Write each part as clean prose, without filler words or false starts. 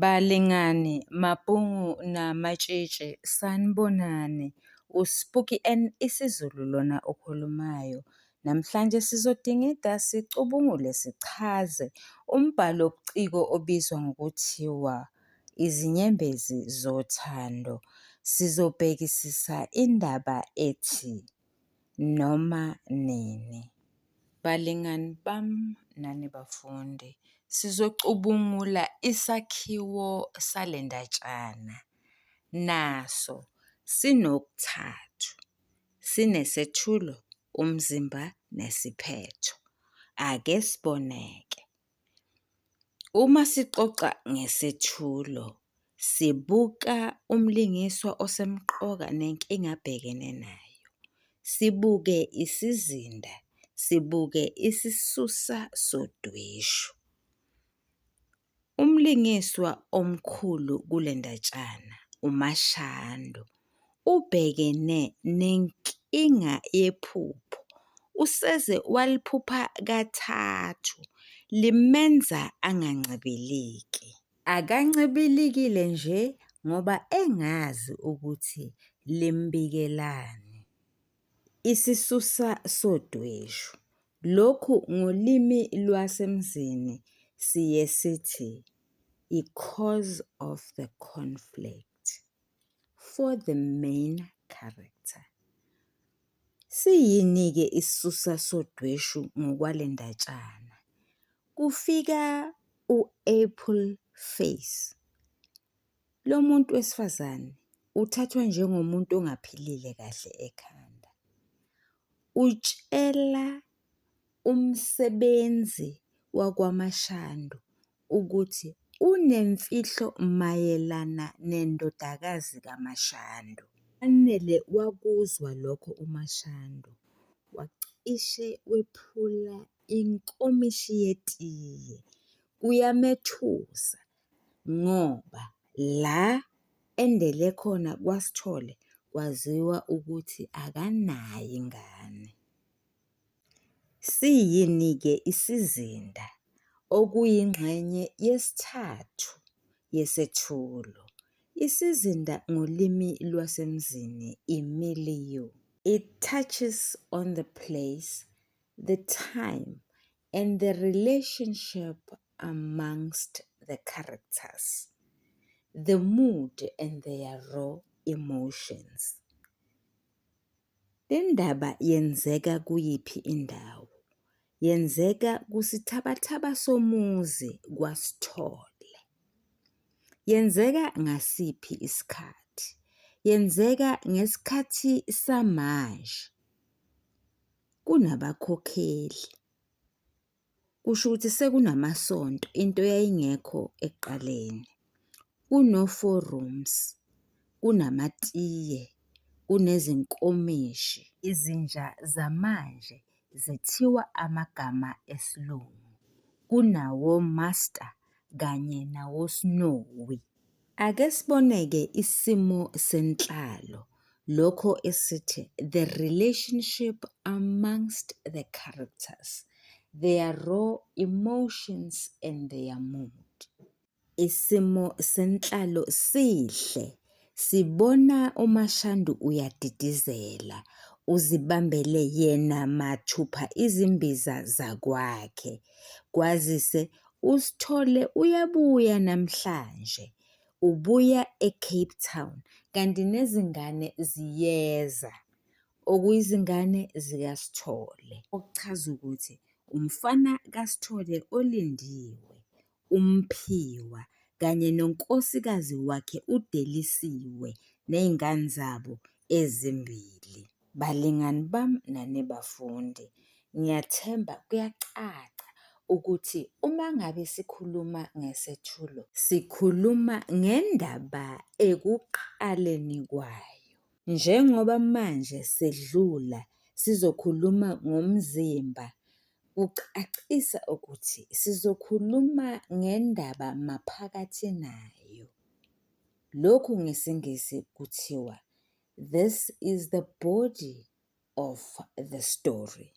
Balingani, Mabhungu naMatshitshi, sanibonani. USpooky N isiZulu lona okhulumayo. Namhlanje sizodingida sicubungule sichaze umbhalo wobuciko obizwa ngokuthiwa Izinyembezi Zothando. Sizobhekisisa indaba ethi Noma Nini. Balingani bami nani bafundi, sizocubungula isakhiwo sale ndatshana. Naso sinokuthathu, sinesethulo, umzimba nesiphetho. Ake sibone-ke. Uma sixoxa ngesethulo, sibuka umlingiswa osemqoka nenkinga abhekene nayo. Sibuke isizinda, sibuke isisusa sodweshu. Umlingiswa omkhulu kule ndatshana uMaShandu, ubhekene nenkinga yephupho, useze waliphupha kathathu, limenza angancibiliki. Akancibilikile nje ngoba engazi ukuthi limbikelani. Isisusa sodweshu, lokhu ngolimi lwasemzini siye sithi i-cause of the conflict for the main character. Siyini-ke isisusa sodweshu ngokwale ndatshana? Kufika u-Apple Face. Lo muntu wesifazane uthathwa njengomuntu ongaphilile kahle ekhanda. Utshela umsebenzi wakwaMaShandu ukuthi unemfihlo mayelana nendodakazi kaMaShandu. Wanele wakuzwa lokho uMaShandu, wacishe wephula inkomishi yetiye. Kuyamethusa ngoba la endele khona kwaSithole kwaziwa ukuthi akanayo ingane. Siyini-ke isizinda okuyingxenye yesithathu yesethulo? Isizinda ngolimi lwasemzini i-milieu. It touches on the place, the time and the relationship amongst the characters, the mood and their raw emotions. Le ndaba yenzeka kuyiphi indawo? Yenzeka kusithabathaba somuzi kwaSithole. Yenzeka ngasiphi isikhathi? Yenzeka ngesikhathi samanje. Kunabakhokheli, kusho ukuthi sekunamasonto into eyayingekho ekuqaleni. Kuno-four rooms, kunamatiye, kunezinkomishi. Izinja zamanje zethiwa amagama esiLungu, kunawo-Master kanye nawo-Snowy. Ake sibone-ke isimo senhlalo, lokho esithi the relationship amongst the characters, their raw emotions and their mood. Isimo senhlalo sihle, sibona uMaShandu uyadidizela, uzibambele yena mathupha izimbiza zakwakhe, kwazise uSithole uyabuya namhlanje, ubuya e-Cape Town kanti nezingane ziyeza, okuyizingane zikaSithole. Okuchaza ukuthi umfana kaSithole olindiwe, uMphiwa kanye nonkosikazi wakhe uDelisiwe ney'ngane zabo ezimbili. Balingani bami nani bafundi, ngiyathemba kuyacaca ukuthi uma ngabe sikhuluma ngesethulo, sikhuluma ngendaba ekuqaleni kwayo. Njengoba manje sedlula sizokhuluma ngomzimba, kucacisa ukuthi sizokhuluma ngendaba maphakathi nayo. Lokhu ngesiNgisi kuthiwa, this is the body of the story.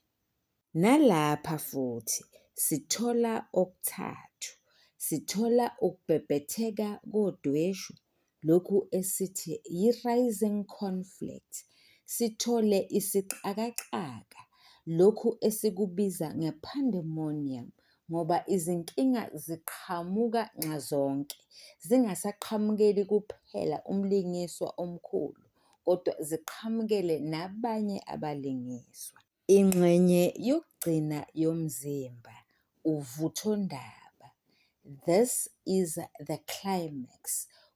Nalapha futhi sithola okuthathu. Sithola ukubhebhetheka kodweshu lokhu esithi yi-rising conflict, sithole isixakaxaka lokhu esikubiza nge-pandemonium ngoba izinkinga ziqhamuka nxazonke zingasaqhamukeli kuphela umlingiswa omkhulu kodwa ziqhamukele nabanye abalingiswa. Ingxenye yokugcina yomzimba uvuthondaba this is the climax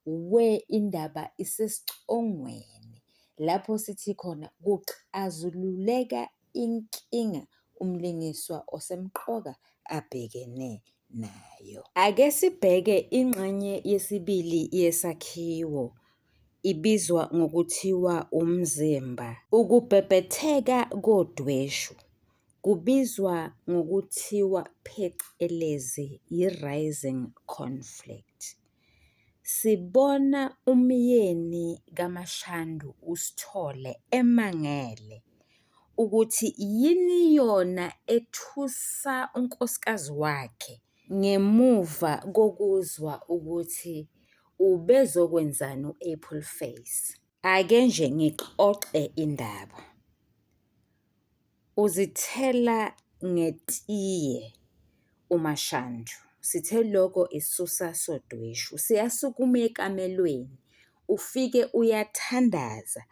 where indaba isesicongweni lapho sithi khona kuxazululeka inkinga umlingiswa osemqoka abhekene nayo. Ake sibheke ingxenye yesibili yesakhiwo, ibizwa ngokuthiwa umzimba. Ukubhebhetheka kodweshu kubizwa ngokuthiwa phecelezi i-rising conflict. Sibona umyeni kaMaShandu uSithole emangele ukuthi yini yona ethusa unkosikazi wakhe ngemuva kokuzwa ukuthi ubezokwenzani u-Apple Face. Ake nje ngixoxe indaba. Uzithela ngetiye uMaShandu. Sithe loko isisusa sodweshu siyasukuma ekamelweni ufike uyathandaza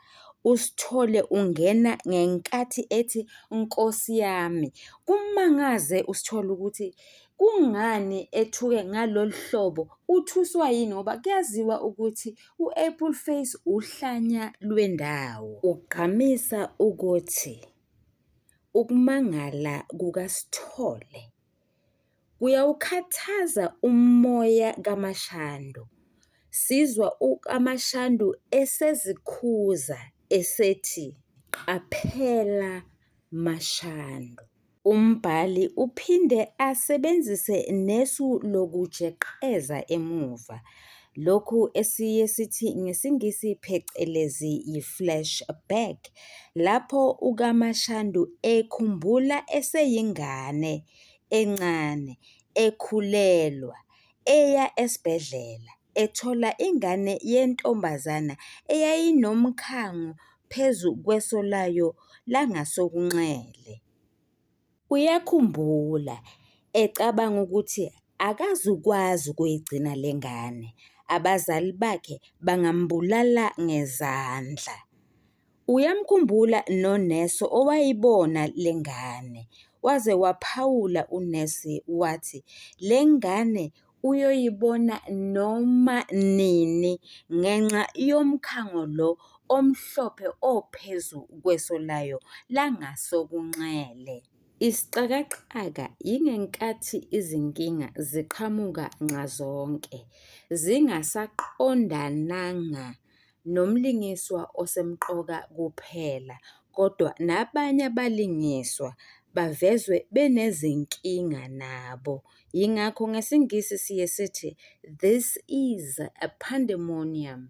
uSithole ungena ngenkathi ethi Nkosi yami kumangaze uSithole ukuthi kungani ethuke ngalolu hlobo uthuswa yini ngoba kuyaziwa ukuthi u-Apple Face uhlanya lwendawo. Ugqamisa ukuthi ukumangala kukaSithole kuyawukhathaza umoya kaMaShandu. Sizwa ukaMaShandu esezikhuza esethi, qaphela MaShandu. Umbhali uphinde asebenzise nesu lokujeqeza emuva, lokhu esiye sithi ngesiNgisi phecelezi yi-flashback, lapho uKaMaShandu ekhumbula eseyingane encane ekhulelwa, eya esibhedlela ethola ingane yentombazane eyayinomkhango phezu kweso layo langasokunxele. Uyakhumbula ecabanga ukuthi akazukwazi ukuyigcina le ngane, abazali bakhe bangambulala ngezandla. Uyamkhumbula nonesi owayibona le ngane, waze waphawula unesi wathi le ngane uyoyibona noma nini ngenxa yomkhango lo omhlophe ophezu kweso layo langasokunxele. Isixakaxaka yingenkathi izinkinga ziqhamuka nxazonke zingasaqondananga nomlingiswa osemqoka kuphela kodwa nabanye abalingiswa bavezwe benezinkinga nabo yingakho ngesiNgisi siye sithi this is a pandemonium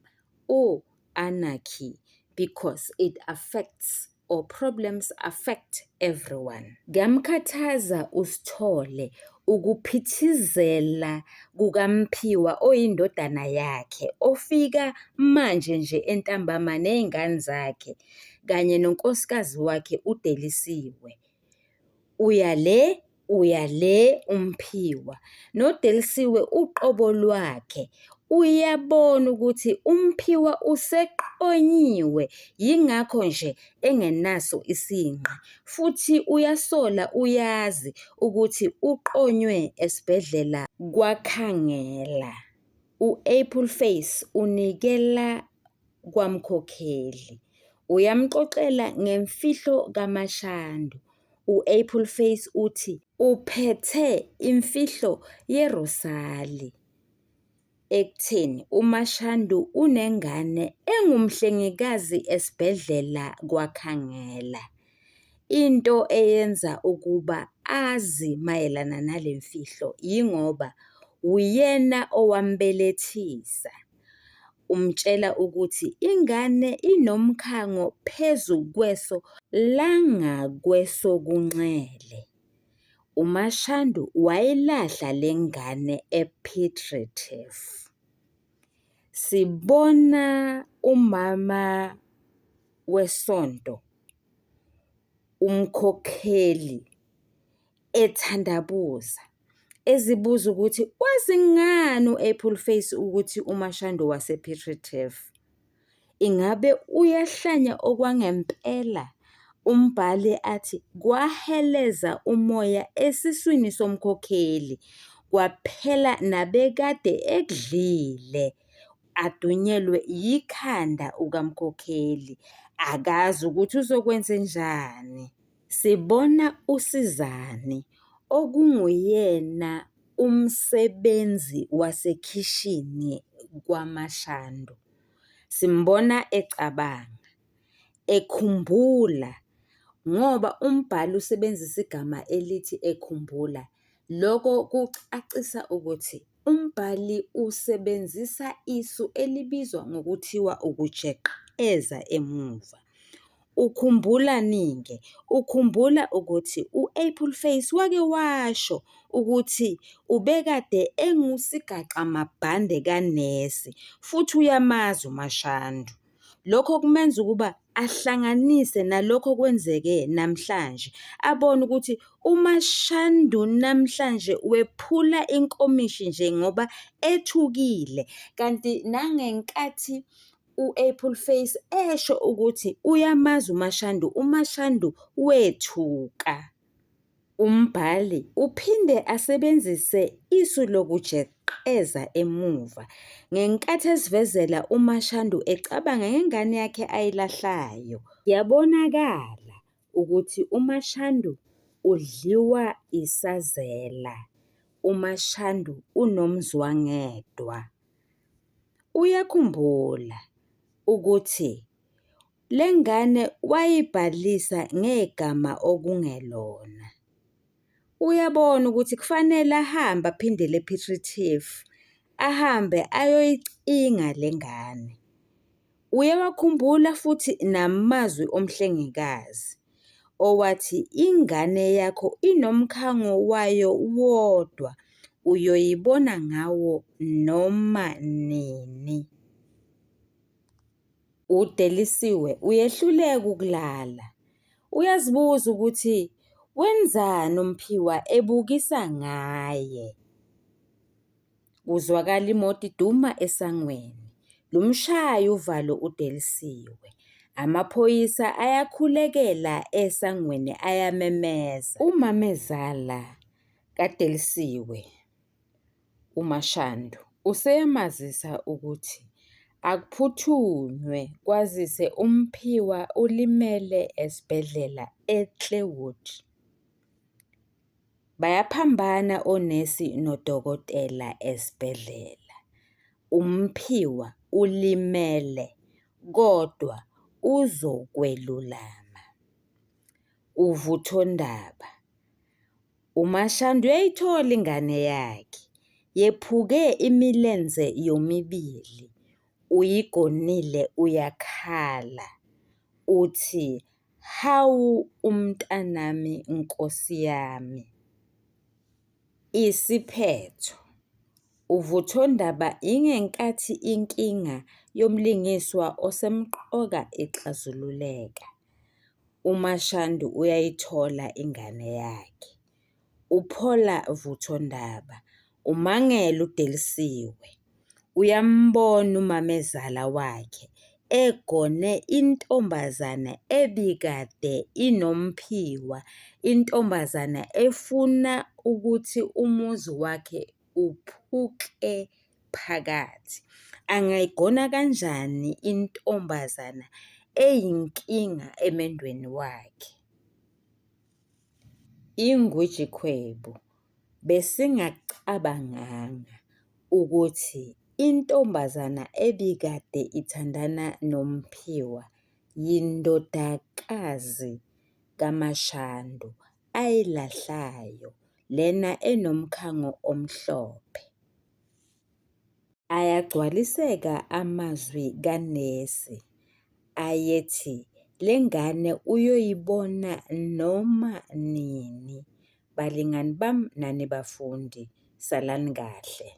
or anarchy because it affects or problems affect everyone. Kuyamkhathaza uSithole ukuphithizela kukaMphiwa oyindodana yakhe ofika manje nje entambama nezingane zakhe kanye nonkosikazi wakhe uDelisiwe. Uya le, uya le uMphiwa, noDelisiwe uqobo lwakhe uyabona ukuthi uMphiwa useqonyiwe yingakho nje engenaso isinqe futhi uyasola uyazi ukuthi uqonywe esibhedlela kwaKhangela. U-Apple Face unikela kwaMkhokheli, uyamxoxela ngemfihlo kaMaShandu. U-Apple Face uthi uphethe imfihlo yeRosali ekutheni uMaShandu unengane engumhlengikazi esibhedlela kwaKhangela. Into eyenza ukuba azi mayelana nale mfihlo yingoba uyena owambelethisa. Umtshela ukuthi ingane inomkhango phezu kweso langakwesokunxele. UMaShandu wayilahla le ngane ePiet Retief. Sibona umama wesonto, umkhokheli ethandabuza, ezibuza ukuthi wazi ngani u-Apple Face ukuthi uMaShandu wase-Piet Retief. Ingabe uyahlanya okwangempela? Umbhali athi kwaheleza umoya esiswini somkhokheli, kwaphela nabekade ekudlile, adunyelwe yikhanda ukamkhokheli, akazi ukuthi uzokwenzenjani. Sibona uSizani okunguyena umsebenzi wasekhishini kwaMaShandu. Simbona ecabanga, ekhumbula ngoba umbhali usebenzisa igama elithi ekhumbula. Loko kucacisa ukuthi umbhali usebenzisa isu elibizwa ngokuthiwa ukujeqeza emuva. Ukhumbulani-ke? Ukhumbula ukuthi u-Apple Face wake washo ukuthi ubekade engusigaxamabhande kanesi futhi uyamazi uMaShandu. Lokho kumenza ukuba ahlanganise nalokho okwenzeke namhlanje, abone ukuthi uMaShandu namhlanje wephula inkomishi nje ngoba ethukile. Kanti nangenkathi u-Apple Face esho ukuthi uyamazi uMaShandu, uMaShandu wethuka. Umbhali uphinde asebenzise isu lokujeqeza emuva ngenkathi esivezela uMaShandu ecabanga ngengane yakhe ayilahlayo. Kuyabonakala ukuthi uMaShandu udliwa isazela, uMaShandu unomzwangedwa. Uyakhumbula ukuthi le ngane wayibhalisa ngegama okungelona. Uyabona ukuthi kufanele ahambe aphindele ePiet Retief, ahambe ayoyicinga le ngane. Uyawakhumbula futhi namazwi omhlengikazi owathi ingane yakho inomkhango wayo wodwa, uyoyibona ngawo noma nini. UDelisiwe uyehluleka ukulala, uyazibuza ukuthi wenzani uMphiwa ebukisa ngaye. Kuzwakala imoto iduma esangweni, lumshaya uvalo uDelisiwe. Amaphoyisa ayakhulekela esangweni ayamemeza. Umamezala kaDelisiwe, uMaShandu, useyamazisa ukuthi akuphuthunywe kwazise uMphiwa ulimele esibhedlela eClerwood. Bayaphambana onesi nodokotela esibhedlela. UMphiwa ulimele kodwa uzokwelulama. Uvuthondaba, uMaShandu uyayithola ingane yakhe, yephuke imilenze yomibili, uyigonile uyakhala, uthi hawu umntanami Nkosi yami. Isiphetho, uvuthondaba ingenkathi inkinga yomlingiswa osemqoka ixazululeka. UMaShandu uyayithola ingane yakhe, uphola vuthondaba, umangele uDelisiwe, uyambona umamezala wakhe egone intombazane ebikade inoMphiwa, intombazane efuna ukuthi umuzi wakhe uphuke phakathi. Angayigona kanjani intombazana eyinkinga emendweni wakhe? Ingwijikhwebu, besingacabanganga ukuthi intombazana ebikade ithandana noMphiwa yindodakazi kaMaShandu ayilahlayo lena enomkhango omhlophe. Ayagcwaliseka amazwi kanesi ayethi lengane uyoyibona noma nini. Balingani bami nani bafundi, salani kahle.